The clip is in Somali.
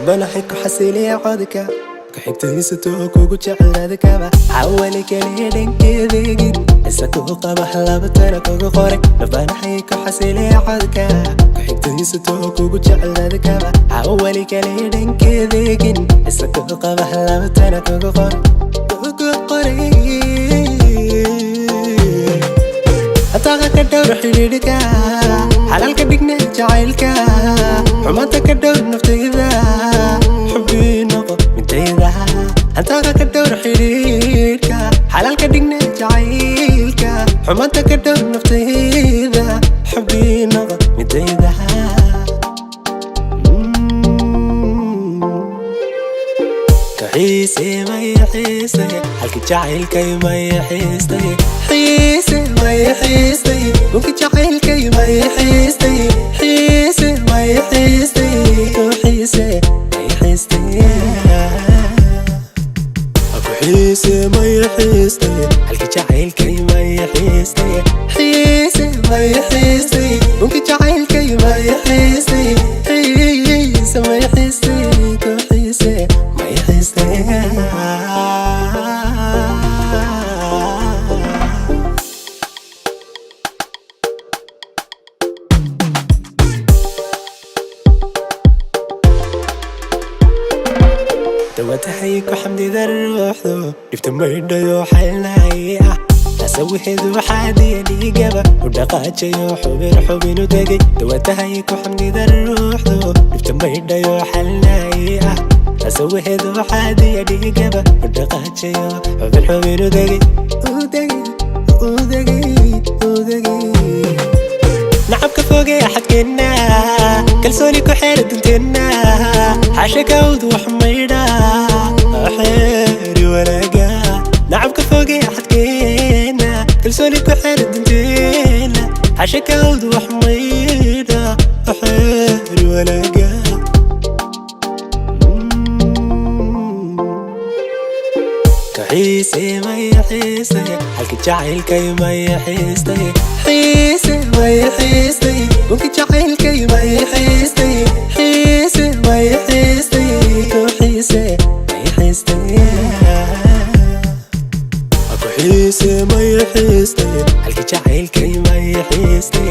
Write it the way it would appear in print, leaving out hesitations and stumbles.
Banaxay ku xasiliya codka, ku xigtaysato kugu jecelaadkaba, xawali kaliya dhankeedegin, isla kugu qaba labatana kugu qoray. Banaxay ku xasiliya codka, ku xigtaysato kugu jecelaadkaba, xawali kaliya dhankeedegin, isla kugu qaba labatana kugu qoray, kugu qoray. Hataaqa ka dhowr xidhiidhka, xalaalka dhigna jacaylka, xumaanta ka dhowr naftayda, xubbii noqo midayda. Hataaqa ka dhowr xidhiidhka, xalaalka dhigna jacaylka, xumaanta ka dhowr naftayda, xubbii noqo midayda. Xiise may xiistay, halka jacaylkay may xiistay, xiise may xiistay, bunka jacaylkay may xiistay, xiise may xiistay, ku xiise may xiistay, ku xiise may xiistay, halka jacaylkay may xiistay, xiise may xiistay, bunka jacaylkay may xiistay, xiise may xiistay, ku xiise may xiistay. Dawatahay ku xamdida ruuxdu, dhibta maydhayo xalnay ah, tasawiheedu waxaadiya dhiigaba u dhaqaajayo, xubin xubinu degay. Dawatahay ku xamdida ruuxdu, dhibta maydhayo xalnay ah, tasawiheedu waxaadiya dhiigaba u dhaqaajayo, xubin xubinu degay, u degay, u degay, u degay. Nacabka fogee xadkeenna, kalsooni ku xeera danteenna, xaasha kawd wax maydha xeeri wanaaga. Nacabka fogee xadkeenna, kalsooni ku xeera danteenna, xaasha kawd wax maydha xeeri wanaaga. Ka xiise may xiistay, halka jacaylkay may xiistay, xiise may xiistay, bunka jacaylkay may xiistay, xiise may xiistay, ku xiise may xiistay, ku xiise may xiistay, halka jacaylkay may xiistay.